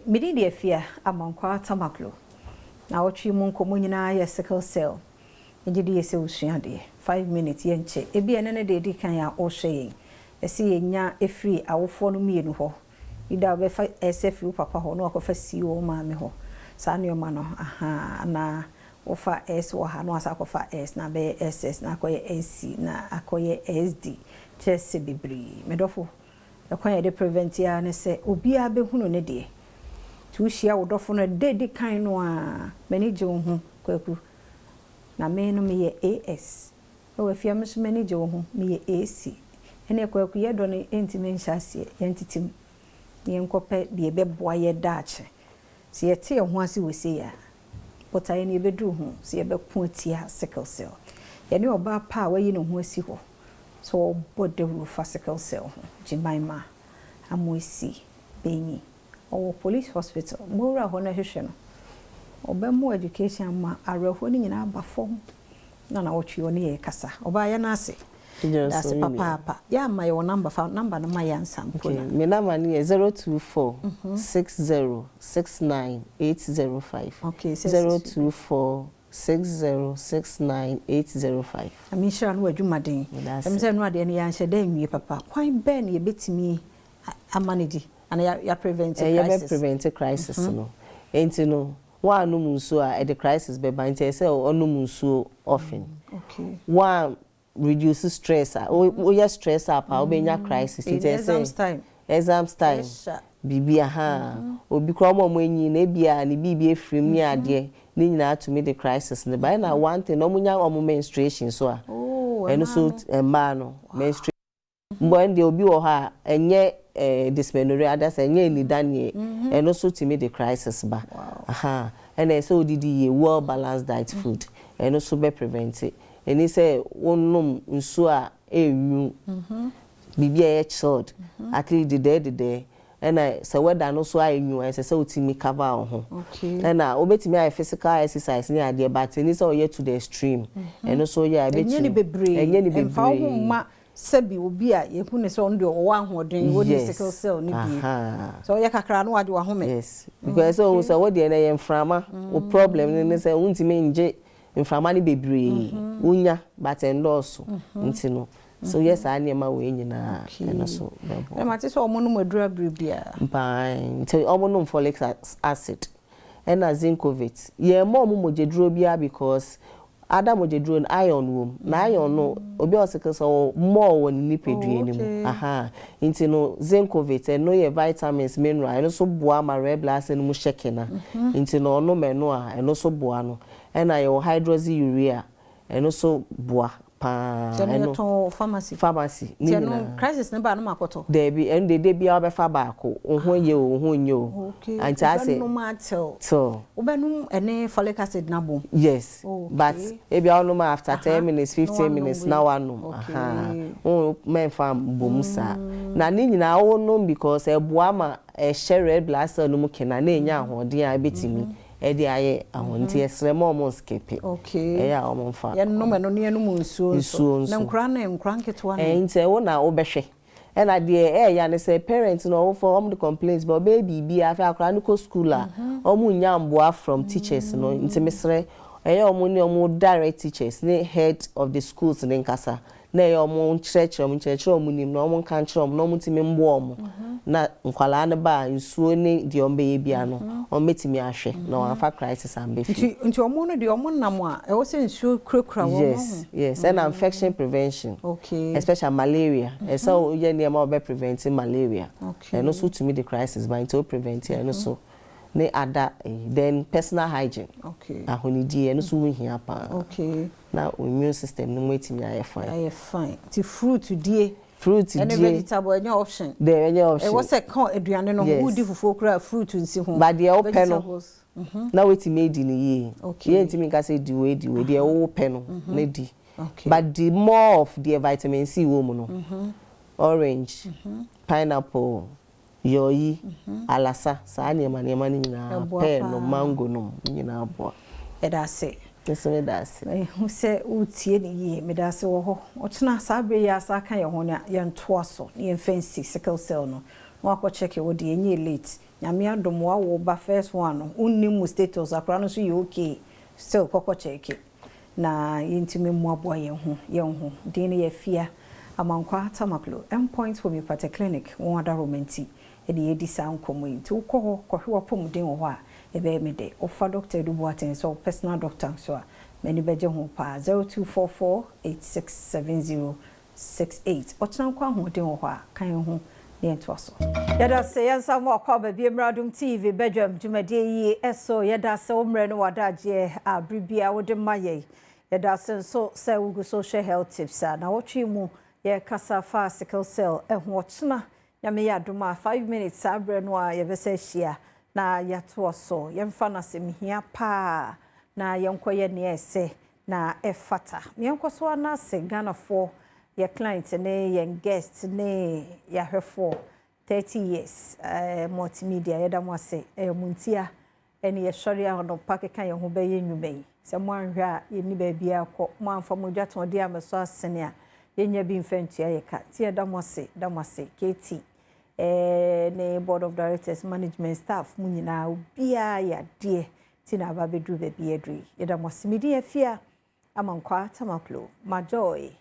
Medin de Afia Amankwaa Tamaklo. Na wɔtwe mu nkɔmmɔ nyinaa yɛ sickle cell. Megye di yɛ sɛ wosua adeɛ. 5 minutes yɛnkyɛ. Ebi ɛne ne deɛ ɛdi kan a ɔrehwɛ yɛn. Ɛsɛ yɛnya ɛfiri awofoɔ no mmienu hɔ. Ida wobɛfa ɛsɛ firi wo papa hɔ na wakɔfa si wɔ wo maame hɔ. Saa nneɛma no aha na wofa S wɔ ha na wasa akɔfa S na abɛyɛ SS na akɔyɛ SC na akɔyɛ SD. Kyerɛ sɛ bebree. Medɔfo, ɛkwan yɛde prevent ya ne sɛ obiara bɛhunu ne deɛ. Nti wohyia wo dɔfo no da di kan no a, m'ani gye wo ho, Kwaku. Na me no meyɛ AS. Ɛwɔ afia me nso m'ani gye wo ho, meyɛ AC. Ɛne Kwaku yɛdɔ no ntumi nhyɛ aseɛ, yɛntete mu. Na yɛnkɔpɛ deɛ ɛbɛboa yɛ daakye. Sɛ yɛte yɛn ho ase wɔ sei a, botaeɛ no yɛbɛduru ho sɛ yɛbɛko atia sickle cell. Yɛne ɔbaa pa a wayi ne ho asi hɔ sɛ ɔbɔ dawuro fa sickle cell ho, Jemima Amoasi Benyi. Ɔwɔ police hospital. Mowura hɔ no hwehwɛ no. Ɔbɛmo education ama awerɛhoɔ no nyinaa aba fam. Na wɔtwe ɔne yɛ kasa. Ɔbaa yɛ n'ase. Dase papaapa. Yɛ ama yɛwɔ number, fa number no ma yɛ ansa mpo na. Me number no yɛ 024 60 69 805. 024 60 69 805. Ame nhyira no wɔ adwumaden. Ɛm sɛ no adeɛ no yɛanhyɛ dɛ nwie papa. Kwan bɛn na yɛbɛtumi ama no di ana yɛ prevent crisis? Yɛbɛ prevent crisis no. Enti no, woanom nsuo a, ɛde crisis bɛba, nti ɛsɛ sɛ ɔnom nsuo often. Woan reduce stress a, woyɛ stress up a, wobɛnya crisis. Nti ɛsɛ exams time. Exams time. Biribi aha. Obi koraa ɔmo a ɔmo anyi na ebia ne biribi efiri mu ne adeɛ ne nyinaa tumi de crisis ne ba. Ɛna one thing, ɔmo nya ɔmo menstruation so a, ɛno so mmaa no menstruation mbɔ, ɛno deɛ obi wɔ hɔ a ɛnyɛ dysmenorrhea adasa, ɛnyɛ anidaneɛ, ɛno so tumi de crisis ba. Aha, ɛna ɛsɛ odidi yie, well balanced diet, food, ɛno so bɛ prevent. Ɛni sɛ wonom nsuo a ɛnwu, biribi a ɛyɛ chilled, at least dedɛɛ dedɛɛ. Ɛna sɛ weather no so ayɛ nwu, ɛsɛ sɛ wotumi cover wo ho. Ɛna wobɛtumi ayɛ physical exercise ne adeɛ, but ɛni sɛ ɔyɛ to the extreme. Ɛno so yɛ a ɛbɛtumi. Ɛnyɛ ne bebree. Ɛnyɛ ne bebree. Ɛmfa wo ho mma sɛbi obi a yɛhu ne sɛ ɔno deɛ ɔwɔ ahoɔden, wɔde sickle cell ne bie sɛ ɔyɛ kakra no wagye wahome. Yes, because sɛ ohun sɛ wo deɛ no yɛ mframa, wo problem ne sɛ wontumi ngye mframa no bebree, wonya but ɛndɔɔso. Nti no so yɛ saa nneɛma wei nyinaa, ɛno so bɛboa. Ɛma te sɛ ɔmo nom aduru abere biara. Mpaa, nti ɔmo nom folic acid ɛna Zincovit. Yɛn mma ɔmo mogyaduro biara because ada mogyaduro no iron wɔ mu, na iron no obi a ɔsɛ sɛ ɔwɔ more wɔ ne nipadua no mu aha. Nti no Zincovit, ɛno yɛ vitamins, mineral, ɛno nso boa ma red blood cell no mu hyɛ kena. Nti no ɔnom ɛno a, ɛno nso boa no. Ɛna yɛwɔ hydroxyurea, ɛno nso boa paa. Ɛno yɛtɔn pharmacy? Pharmacy ne nyinaa. Crisis ne ba no ma akɔtɔ? Daabi, ɛno de bia wobɛfa baako, wo ho yɛ o, wo ho nyɛ o. Nti asɛ wobɛnom atel till. Wobɛnom ɛne folic acid na bom. Yes, but ebi a wonom after 10 minutes, 15 minutes na wanom aha, wo mɛnfa bom saa na ne nyinaa wonom because ɛboa ma ɛhyɛ red blood cell no mu kena na enya ahoɔden a ɛbɛtumi ɛde ayɛ ahoɔden. Nti yɛsrɛ ma ɔmo nskip. Ɛyɛ a ɔmo nfa. Yɛnom ɛno ne yɛnom nsuo. Nsuo nso. Na nkora ne nkora nketewa no? Nti ɛwo na wobɛhwɛ. Ɛna deɛ ɛyɛ ne sɛ parent no ɔwofo ɔmo de complaints bɛ ɔbɛyɛ biribi afei akora no kɔ school a, ɔmo nya mboa from teachers no. Nti mesrɛ, ɛyɛ ɔmo ne ɔmo direct teachers ne head of the schools ne nkasa na ɛyɛ ɔmo nkyerɛkyerɛ ɔmo nim na ɔmo nka nkyerɛ ɔmo na ɔmo ntumi mboa ɔmo na nkwalaa no ba a, nsuo ne deɛ ɔmo bɛyɛ bia no, ɔmo bɛtumi ahwɛ na wɔn afa crisis ambɛ fie. Nti ɔmo no deɛ ɔmo nam a, ɛwɔ sɛ nsuo kurakura wɔn? Yes, ɛna infection prevention. Especially malaria, ɛsɛ ɔyɛ nneɛma a ɔbɛ prevent malaria. Ɛno nso tumi de crisis ba, nti o prevent ɛno so ne ada. Then personal hygiene. Ahonidie, ɛno nso ho hia paa. Na immune system no mu etumi ayɛ fine. Ayɛ fine. Ti fruit die. Fruit die. Ɛne vegetable ɛnyɛ option. De ɛnyɛ option. Ɛwɔ sɛ ka aduane no ho. Wodi fufuo koraa, fruit nsi ho. But deɛ wopɛ no na wetumi edi ne yie. Yɛn ntumi nka sɛ di wei, di wei. Deɛ wopɛ no na di. But the more of deɛ vitamin C wɔ mu no. Orange, pineapple, yɔyi, alasa, saa nneɛma no nyinaa, pear no, mango no nyinaa boa. Ɛda ase. Nso meda ase. Ehu sɛ wotie ne yie. Meda ase wɔ hɔ. Ɔkyena saa bere yi asa aka yɛn ho na yɛntoa so na yɛmfa nsi sickle cell no na wakɔ check wɔ deɛ ɛnyɛ late. Nyame adom, wawo ba first one no, wonnim mu status, akora no nso yɛ okay, still kɔkɔ check na yɛntumi mmoaboa yɛn ho yɛn ho. Din no yɛ Fia Amankwa Tamaklo. Endpoint Homeopathic Clinic, wɔn adaroma nti ɛde yɛdi saa nkɔmmɔ yi. Nti wokɔ hɔ kɔhwɛ w'apɔmuden wɔ hɔ a, ɛbɛyɛ me dɛ. Wofa Doctor Edu Boateng sɛ wo personal doctor nso a, m'ani bɛgye ho paa. 0244 8670 68. Ɔkyena nkɔ ahoɔden wɔ hɔ a, ka yɛn ho ne yɛntoa so. Yɛda sɛ yɛnsa mu akɔ aba bi Adom TV badwam dwumadie yi ɛso. Yɛda sɛ wo mmerɛ no wadagyeɛ a bere bia wode ma yɛn. Yɛda ase nso sɛ wogu so hwɛ Health Tips a na wɔtwe mu yɛkasa fa sickle cell ɛho. Ɔkyena, Nyame yɛ adom a, 5 minutes saa berɛ no a yɛbɛsɛ ahyia na yɛatoa so. Yɛmfa no asɛm hia paa na yɛnkɔyɛ nea ɛsɛ na ɛfata. Yɛnkɔ so anaase Ghanafoɔ, yɛ client ne yɛn guest ne yɛahwɛfoɔ, 30 years multimedia, yɛda mo ase. Ɛyɛ mo ntia ɛne yɛsɔre anɔpa keka yɛn ho bɛyɛ nnwuma yi. Sɛ mo anhwɛ a, yɛnni baabi akɔ. Mo amfa mo dwatɔn amɛsɔ asene a, yɛnya bi mfa ntua yɛ ka. Nti yɛda mo ase, da mo ase. KT ne board of directors, management, staff mu nyinaa, obiara yɛ adeɛ nti na aba bɛduru baabi aduru yi. Yɛda mo ase. Medi Afia Amankwa Tamaklo. Majoy,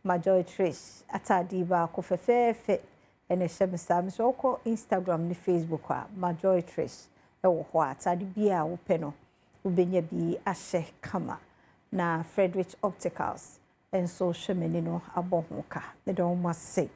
Majoy Trish ataade baako fɛfɛɛfɛ ɛna ɛhyɛ me saa. Mesɛ wokɔ Instagram ne Facebook a, Majoy Trish ɛwɔ hɔ a, ataade bi a wopɛ no wobɛnya bi ahyɛ kama. Na Frederick Opticals nso hwɛ m'ani no abɔ ho ka. Meda wɔn ase.